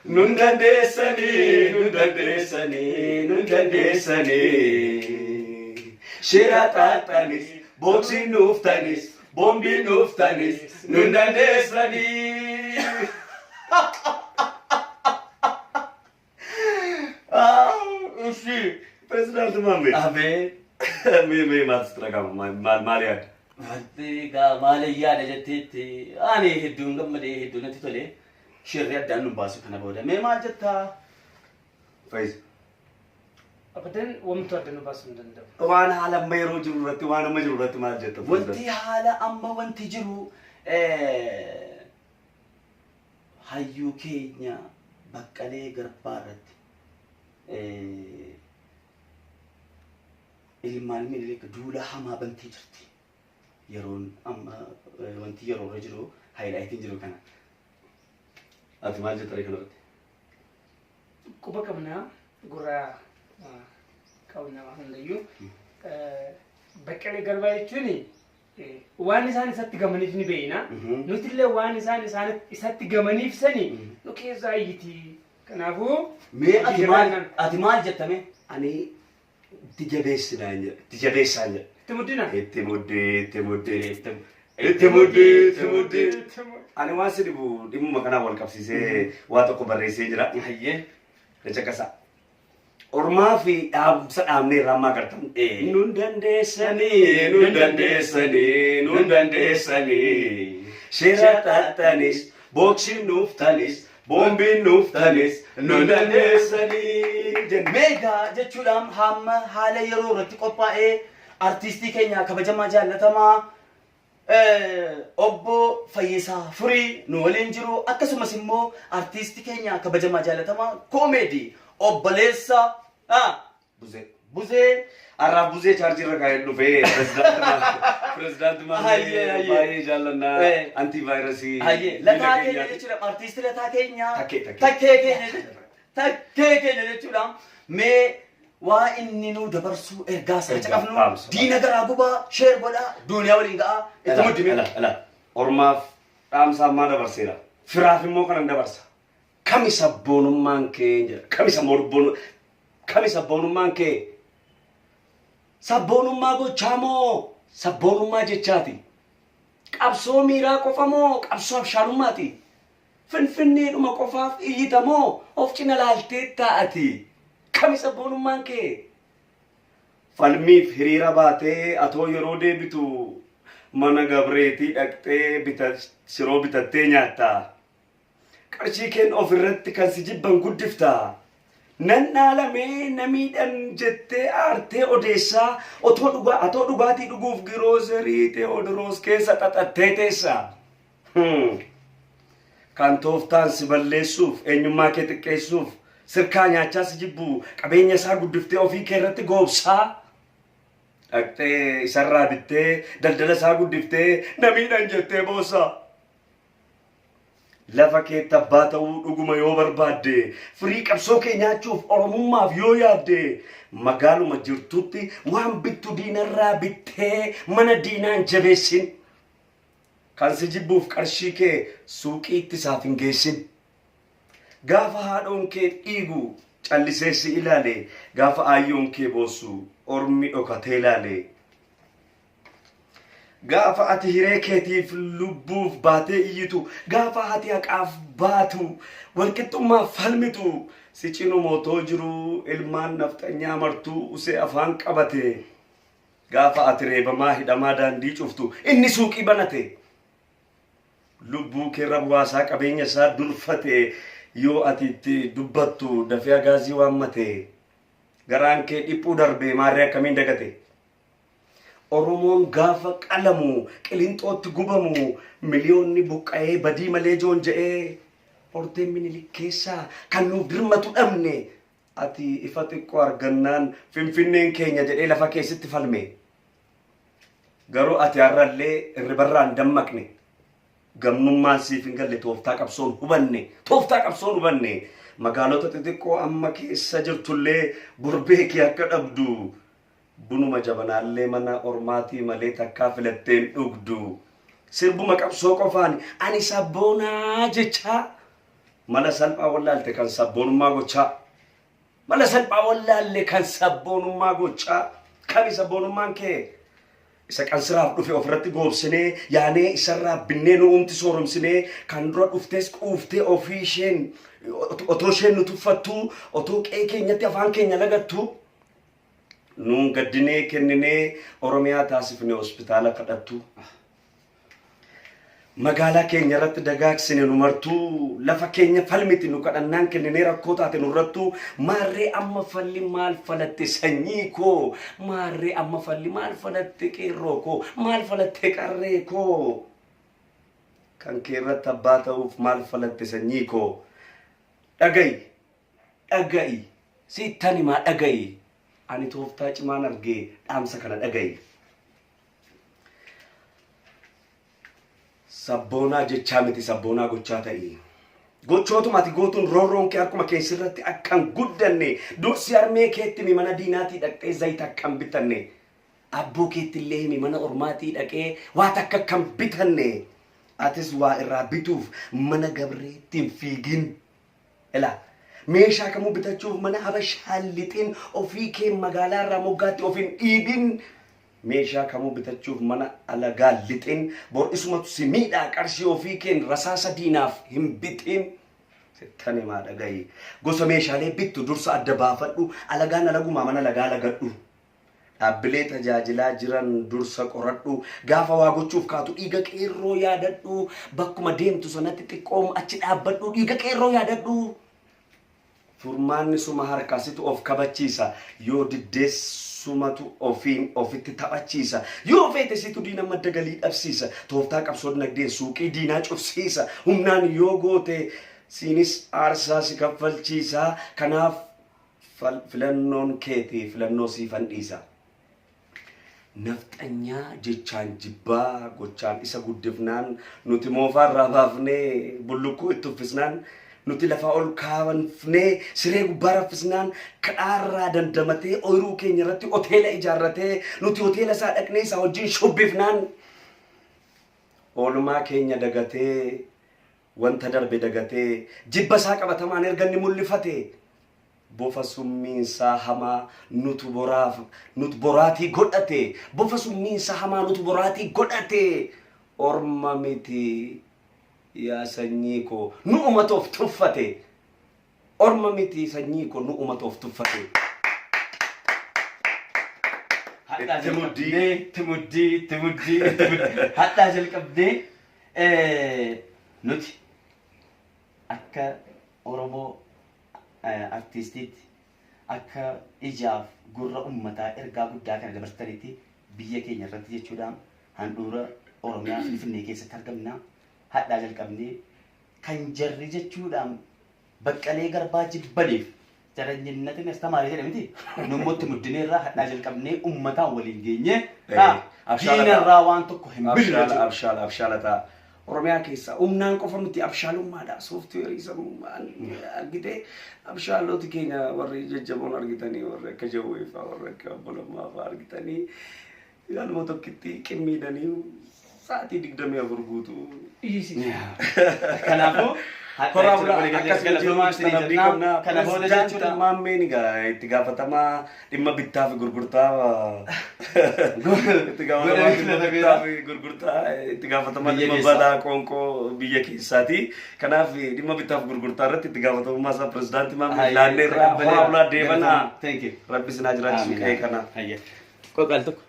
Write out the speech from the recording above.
Nun dandeessanii, nun dandeessanii, nun dandeessanii. Shira xaaxanis, booksiin nuuftanis, boombiin nuuftanis, nun dandeessanii. Ishi. Pirezidaanti Maammee. Abee. Mee mee maaltu sitti dhaga'ama? Maal maal yaadda? Wanti egaa maal yaada jetteetti ani hedduun gammadee hedduu natti tole. Shirri addaan nu baasu kana booda. Mee maal jettaa? Fayyisa. Abadan wamtu adda nu baasuu hin danda'u. Waan haala amma yeroo jiru irratti waan amma jiru irratti maal jetta? Wanti haala amma wanti jiru hayyuu keenya Baqqalee Garbaa irratti ilmaan Minilik duula hamaa bantee jirti. Yeroon amma wanti yeroo irra jiru haayilaayitiin jiru kana. Ati maal jetta kana irratti? Quba qabna gurra qabna waan hundayyuu. Baqqalee Garbaa jechuun waan isaan isatti gamaniif ni beekna. Nuti illee waan isaan isatti gamaniif sani nu keessaa iyyiti. Kanaafuu Mee ati maal ati maal jettame? Ani itti jabeessinaan jedha. Itti jabeessaan jedha. Itti muddina. Itti muddee, itti muddee, itti muddee, itti muddee. Ani waan si dhibu dhimmuma kanaan wal qabsiisee waa tokko barreessee jira. Hayyee. Na caqasa. Ormaa fi dhaamsa dhaamnee irraa ammaa agartan. Nun dandeessanii, nun dandeessanii, nun dandeessanii. Shira xaxanis, booksiin nuuftanis, boombiin nuuftanis, nun dandeessanii. Jenna. Meegaa jechuudhaan hamma haala yeroo irratti qophaa'ee artiistii keenya kabajamaa jaallatamaa obbo Fayyisaa Furii nu waliin jiru, akkasumas immoo artiistii keenya kabajamaa jaallatamaa koomeedii obboleessa Buzee. Buzee. Har'aaf buzee chaarjii irra kaa'ee dhufee pirezidaanti Maammee Hayyee, hayyee. baay'ee jaallannaa antivaayirasii. Hayyee, lataa keenya jechuudha, artiistii lataa keenya. Takkee, takkee. Takkee keenya jechuudha. Takkee keenya jechuudha. Mee waa inni nu dabarsuu ergaa isaa Ergaa, caqafnu dhaamsa. diina garaa gubaa sheer godhaa duuniyaa waliin ga'aa itti muddime. Ala, ala. Ormaaf dhaamsa ammaa dabarseera. Firaaf immoo kanan dabarsa. Kami sabboonummaan kee jedha. Kami sabboonummaan kami sabboonummaan kee? Sabboonummaa gochaa moo sabboonummaa jechaati? Qabsoo miiraa qofa moo qabsoo abshaalummaati? Finfinneedhuma qofaaf iyyita moo of cina laaltee taa'ati? Kami sabboonummaan kee? Falmiif hiriira baatee atoo yeroo deebitu mana gabreetii dhaqxee bita shiroo bitattee nyaatta. Qarshii keen of irratti kan si jibban guddifta. Nan dhaalamee na miidhan jettee aartee odeessaa otoo dhugaa atoo dhugaatii dhuguuf girooserii Teewodiroos keessa xaxattee teessa. Kan tooftaan si balleessuuf eenyummaa kee xiqqeessuuf sirkaa nyaachaa si jibbu qabeenya isaa guddiftee ofii kee irratti goobsaa. Dhaqxee isarraa bittee daldala isaa guddiftee na miidhan jettee boossaa. Lafa keetti abbaa ta'uu dhuguma yoo barbaadde, firii qabsoo kee nyaachuuf Oromummaaf yoo yaadde, magaaluma jirtutti waan bittu diinarraa bittee mana diinaan jabeessin. Kan si jibbuuf qarshii kee suuqiitti isaaf hin geessin. Gaafa haadhoon kee dhiigu callisee si ilaale, gaafa aayyoon kee boossu ormi dhokatee ilaale. Gaafa ati hiree keetiif lubbuuf baatee iyyitu, gaafa ati haqaaf baatu, walqixxummaaf falmitu, si cinuma otoo jiruu ilmaan nafxanyaa martuu usee afaan qabate. Gaafa ati reebamaa hidhamaa daandii cuftu, inni suuqii banate. Lubbuu keerra bu'aasaa qabeenya isaa durfate, yoo ati itti dubbattu dafee agaazii waammate. Garaan kee dhiphuu darbee maarree akkamiin dagate? Oromoon gaafa qalamu, Qilinxootti gubamu, miliyoonni buqqa'ee badii malee joonja'ee horteen Minilik keessaa kan nuuf dirmatu dhabne ati ifa xiqqoo argannaan Finfinneen keenya jedhee lafa keessatti falme. Garuu ati har'allee irribarraa hin dammaqne. Gamnummaan siif hin galle, tooftaa qabsoon hubanne. Tooftaa qabsoon hubanne. Magaalota xixiqqoo amma keessa jirtullee bor beekee akka dhabdu. Bunuma jabanaallee mana ormaatii malee takkaa filatteen dhugdu. Sirbuma qabsoo qofaan ani sabboonaa jechaa mala salphaa wallaalte kan sabboonummaa gochaa. Mala salphaa wallaalle kan sabboonummaa gochaa. Kami sabboonummaan kee? Isa qansiraaf dhufe ofirratti goobsinee yaanee isarraa binnee nu uumti sooromsinee kan dura dhuftes quuftee ofii isheen otoo isheen nu tuffattuu otoo qe'ee keenyatti afaan keenya lagattuu nuun gaddinee kenninee Oromiyaa taasifne hospitaala kadhattuu. Magaalaa keenya irratti dagaagsine nu martuu lafa keenya falmiti nu kadhannaan kenninee rakkoo taate nurrattuu maarree amma falli maal falatte sanyii koo maarree amma falli maal falatte qeerroo koo maal falatte qarree koo kan kee irratti abbaa ta'uuf maal falatte sanyii koo dhaga'i dhaga'i sittan himaa dhaga'i ani tooftaa cimaan argee dhaamsa kana dhaga'i. Sabboonaa jechaa miti sabboonaa gochaa ta'i. Gochootuma ati gootuun roorroon kee harkuma kee sirratti akka hin guddanne dursi harmee keetti himi mana diinaatii dhaqxee zayita akka hin bitanne abboo keetti illee himi mana ormaatii dhaqee waa takka akka hin bitanne atis waa irraa bituuf mana gabreetti hin fiigin. Ilaa meeshaa kamuu bitachuuf mana habashaa hin lixin ofii kee magaalaa irraa moggaatti of hin dhiibin. Meeshaa kamuu bitachuuf mana alagaa hin lixin bor isumatu si miidhaa qarshii ofii keen rasaasa diinaaf hin bitin. Sittan himaa dhagahi. Gosa meeshaalee bittu dursa adda baafadhu alagaan alagumaa mana alagaa lagadhu. Dhaabbilee tajaajilaa jiran dursa qoradhu. Gaafa waa gochuuf kaatu dhiiga qeerroo yaadadhu. Bakkuma deemtu sanatti xiqqoom achi dhaabbadhu dhiiga qeerroo yaadadhu. Furmaanni suma harkaa situ of kabachiisa. Yoo diddees sumatu ofiin ofitti taphachiisa. Yoo feete situ diina madda galii dhabsiisa. Tooftaa qabsoo dinagdeen suuqii diinaa cufsiisa. Humnaan yoo goote siinis aarsaa si kaffalchiisa. Kanaaf Filannoon keeti filannoo siifan dhiisa. Nafxanyaa jechaan jibbaa gochaan isa guddifnaan nuti moofaa irraa baafnee bullukkoo itti uffisnaan nuti lafaa ol kaafnee siree gubbaa raffisnaan kadhaarraa dandamatee ooyiruu keenya irratti hoteela ijaarratee nuti hoteela isaa dhaqnee isaa wajjin shubbifnaan oolmaa keenya dagatee Wanta darbe dagatee, jibba isaa qabatamaan erga inni mul'ifate, bofa summiinsaa hamaa nutu boraaf nut boraatii godhate, bofa summiinsaa hamaa nutu boraatii godhate, orma miti yaa sanyii koo nu'umatu of tuffate, orma miti sanyii koo nu'umatu of tuffate. Hadhaa Itti muddii. jalqabdee, itti muddii, itti muddii, itti muddii. Hadhaa jalqabdee Nuti akka Oromoo artiistiitti akka ijaaf gurra ummataa ergaa guddaa kana dabarsitanitti biyya keenya irratti jechuudha handhuura Oromiyaa Finfinnee keessatti argamna. Hadhaa jalqabnee kan jarri jechuudha Baqqalee Garbaa jibbaniif jaranyinnatin astamaaree jedhe miti. Nu immoo itti muddineerraa hadhaa jalqabnee ummataan waliin geenyee Abshaala diinarraa waan tokko hin binnu Abshaala jechuudha. abshaala abshaala ta'a. Oromiyaa keessaa humnaan qofa miti abshaalummaadha. Sooftiweerii sammummaan argitee abshaaloti keenya warri jajjaboon argitanii warri akka Jawwee fa'aa warri akka Obbo Lammaa fa'aa argitanii Yaaluma tokkitti qimmiidanii sa'aatii 24 guutuu. Iyyisiisa. Kanaafuu Koraa bulaa akkas galatoomaa hojii isinii abdii jenna. qabna. Kana booda Pirezidaanti jechuudha. Maammeen egaa itti gaafatamaa dhimma bittaa fi gurgurtaa itti gaafatamaa dhimma bittaa fi gurgurtaa itti gaafatamaa Biyya dhimma keessaa. balaa qoonqoo biyya keessaati. Kanaaf dhimma bittaa fi gurgurtaa irratti itti gaafatamummaa isaa pirezidaantii Maammee laanneerraa horaa bulaa deebanaa. Thank you. Rabbi isin haa jiraachisu qe'ee kana. Qoqal tokko.